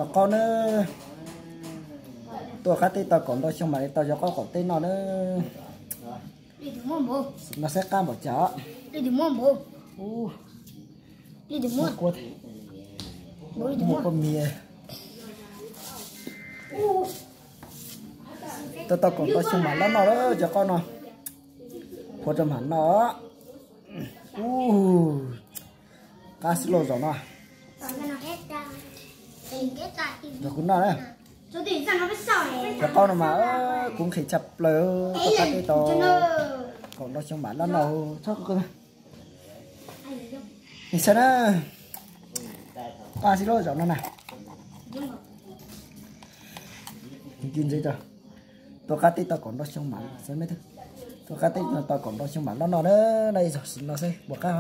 Zov qaub na, tuaj qab teb tau kaum ntau xyoo mam li tau zov qaub qaum teb noj na. No saib qab npaum cas os. Ub, muaj kua, muaj kua mias. Tuaj tau kaum ntau xyoo mam li noj lawm cov qaub no. Ua rau mam noj. Ub, qab xwb lauj zaum no. Zaum kuv noj na. Cov qaub no mas kuv nqhis tshaj plaws, tuaj qab teb tau kaum ntau xyoo mam li noj. Saib na, qab xwb lauj zaum no na. Ci ntxiv, tuaj qab teb tau kaum ntau xyoo mam, tuaj qab teb tau kaum ntau xyoo mam li noj na. Noj ib zaug no saib puas qab.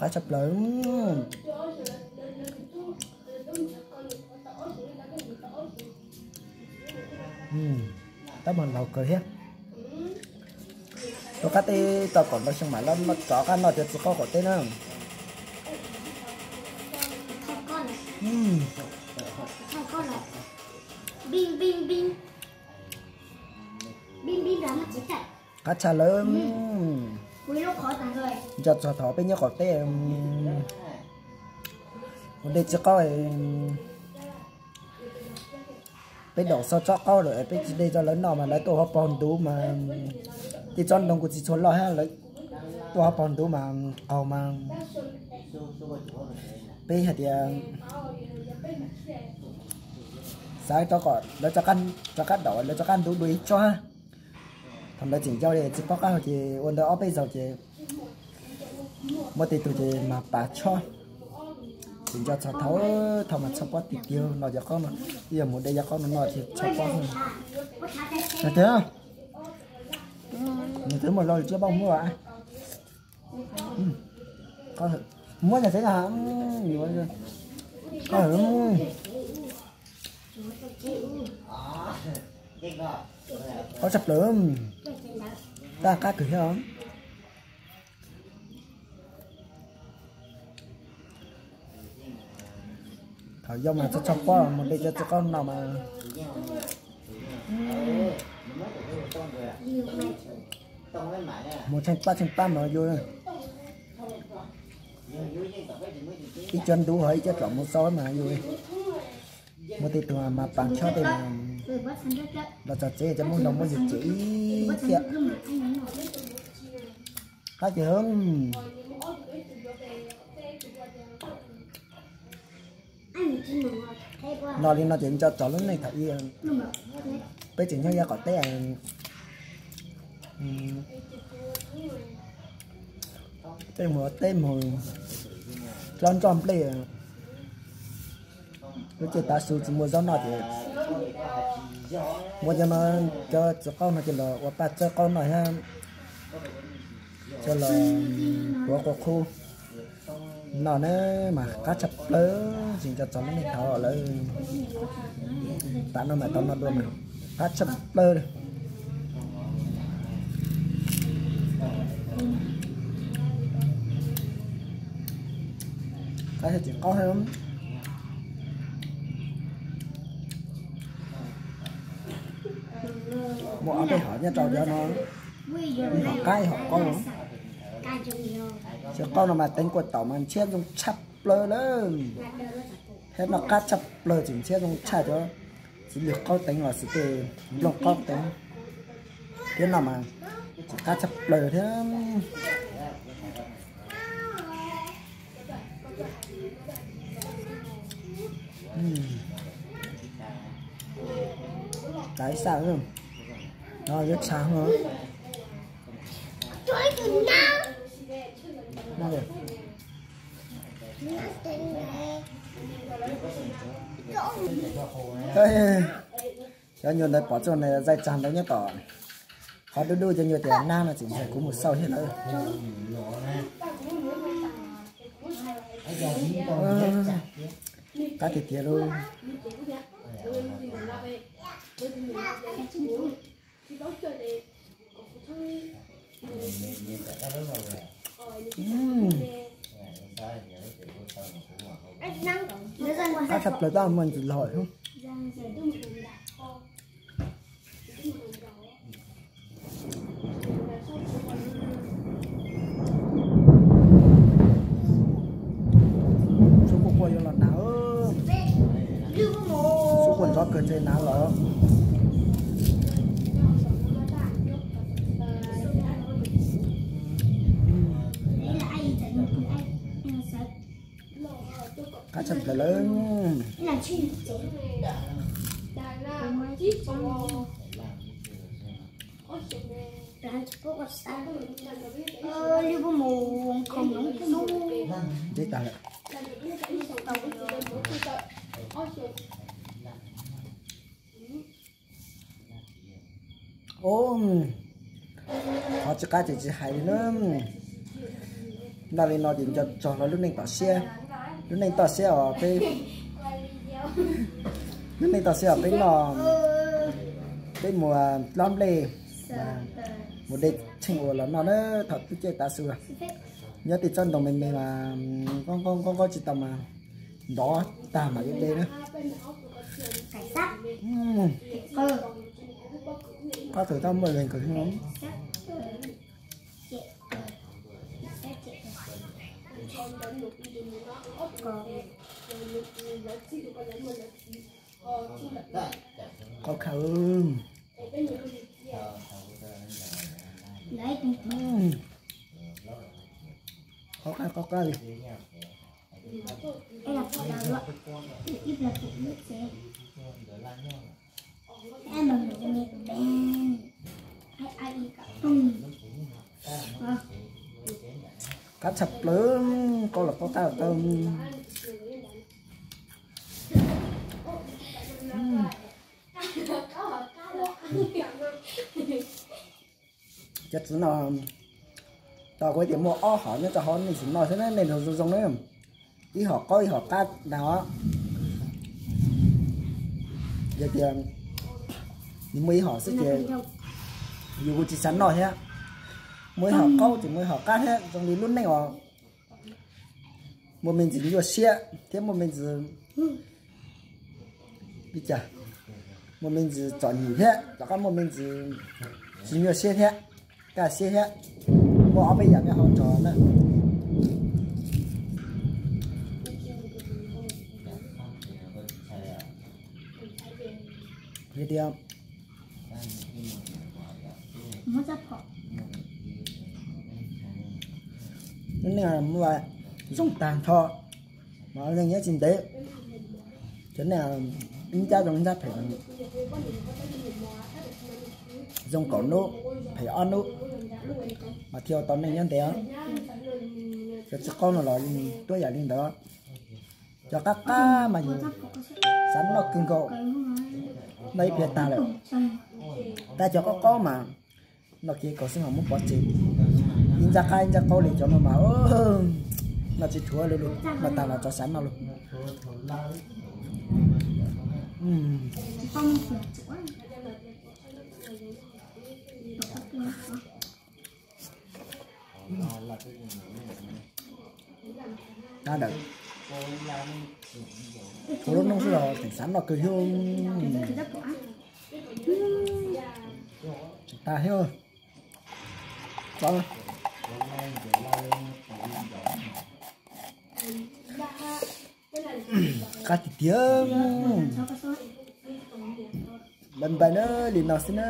Qab tshaj plaws. Tab mas laus kawg thiab. Tuaj qab teb tau kaum ntau xyoo mam li rov qab noj cov txiv qaub qaum teb na. Qab tshaj lawm. Nco txog thaum peb nyob qaum teb ua dej txiv qaub, peb daum xauv tsob qaub lawm peb tsis de rau lawv noj mas lawv tuaj hauv paus ntuv mas, tej tsob ntoo kuj tsis tshua loj thiab, lawv tuaj hauv paus ntuv mas qaug mas, peb hais tias xav kom lawv rov qab daum lawv rov qab ntuv dua ib tsob. Thaum ntawd tseem yau li tsis paub qab hau ces ua ntawd ob peb zaug ces muab tej tug ces mas pas tshob. Tsis nco txog thaum, thaum mas txhob pob tiag tiag no cov qaub no, ib yam mus de cov qaub no no ces txhob pob. Tiag, nws twb muaj lo tsiab paub muab, muab nyaj xeeb na, qab tshaj plaws, tab qab kawg thiab. Thaum yau mas txhob txhob pob mus de cov txiv qaub no mas, mus tsheej pab tsheej pab mas yus, ib co ntuv ho ib co tsom mus xauj mas yus, muab tej tug mas pas tshob tej mas los txog tsev cov muab nrog muab yus cem ib tiam. Qab ces no li no ces nco txog lub neej thaum ub, peb tseem nyob yav qaum teb, peb mus teb mus hlob nroj nplej, lub caij tav su tsis muaj zaub noj ces muab cov no, cov txiv qaub no ces los ua paj txawb qaub noj thiab, coj los tuav quav qub noj na, mas qab tshaj plaws, tsis nco txog lub neej thaum lawv tam no mas tau no dua mas qab tshaj plaws. Qab thiab tsis qaub thiab. Muaj ob peb hom nyob rau cov no, ib hom qab ib hom qaub. Cov qaub no mas teev kuaj taum mas ntshiab zoo tshaj plaws lawm. Thiab noj qab tshaj plaws, tsis ntshiab zoo tshaj cov txiv lws qaub teev los sis tej nplooj qaub teev. Thiab no mas tsis qab tshaj plaws thiab. Taiv xaj no yuav tshav no. Cov nyuag ntawd pom txoj ntawd zaij tsag ntawd nyob tom qhov dub dub, cov nyuag tias nab no tseem nrhiav kuv mus xauj thiab lawm. Qab tiag tiag lauj. Qab tshaj plaws tab muaj ntsis loj. Xub quaj quaj yuav los hnav. Xub quaj ntxov kawg ntshe hnav los. Qab tshaj plaws lawm. Nteb tag lawm. Ub, qhov tsis qab ces tsis hais li na. Noj li no ces nco txog los lub neej toj siab. Lub neej toj siab os peb, lub neej toj siab os peb noj, peb mus hlob nplej, mus de tsheej ua los noj na. Thaum twb ciaj tav su, nyob tej tsob ntoo me me mas nqaub nqaub tsis tau mas nrov tag mam li de na. Qab thaum tab muaj leeg kawg. Qab khaws. Qab khaws, qab khaws li. Qab tshaj plaws, qab los qab qab tau. Cov txiv no, tau kuv tias muaj ob hom nyob rau hauv nej sim noj xwb na, nej nrog zoo zoo na. Ib hom qaub ib hom qab ntag os. Yog tias nws muaj ib hom xwb ces yus kuj tsis xav noj thiab. Muaj ib hom qaub ces muaj ib hom qab thiab, zoo li lub neej os. Muaj me ntsis nyuaj siab thiab muaj me ntsis li cas, muaj me ntsis txom nyem thiab, tom qab muaj me ntsis tsis nyuaj siab thiab, kaj siab thiab. Muaj ob peb yam nyob hauv tso na. Yog tias nej muaj zoo tag nrho, mas leej nyob tsis ntev, cov nej ib ncab zoo ib ncab phem, zoo kaum hnub phem ob hnub, mas thiaj ua tau neej nyob ntev. Cov txiv qaub no los tuab yam li ntawd. Cov qab qab mas yus xav noj kawg nkaus, noj ib pliag tag lawm. Tab cov qaub qaub mas noj kiag kaum xwb ho muab pov tseg. Ib ncaj qab ib ncaj qaub li cov no mas noj tsis dhuav li lus, noj tag los tso xav noj lus. Tab dawm, tshuav lub hnub xwb los teem xav noj kawg thiab. Tsis tas thiab. Qab tiag tiag. Bye bye na, li no xwb na.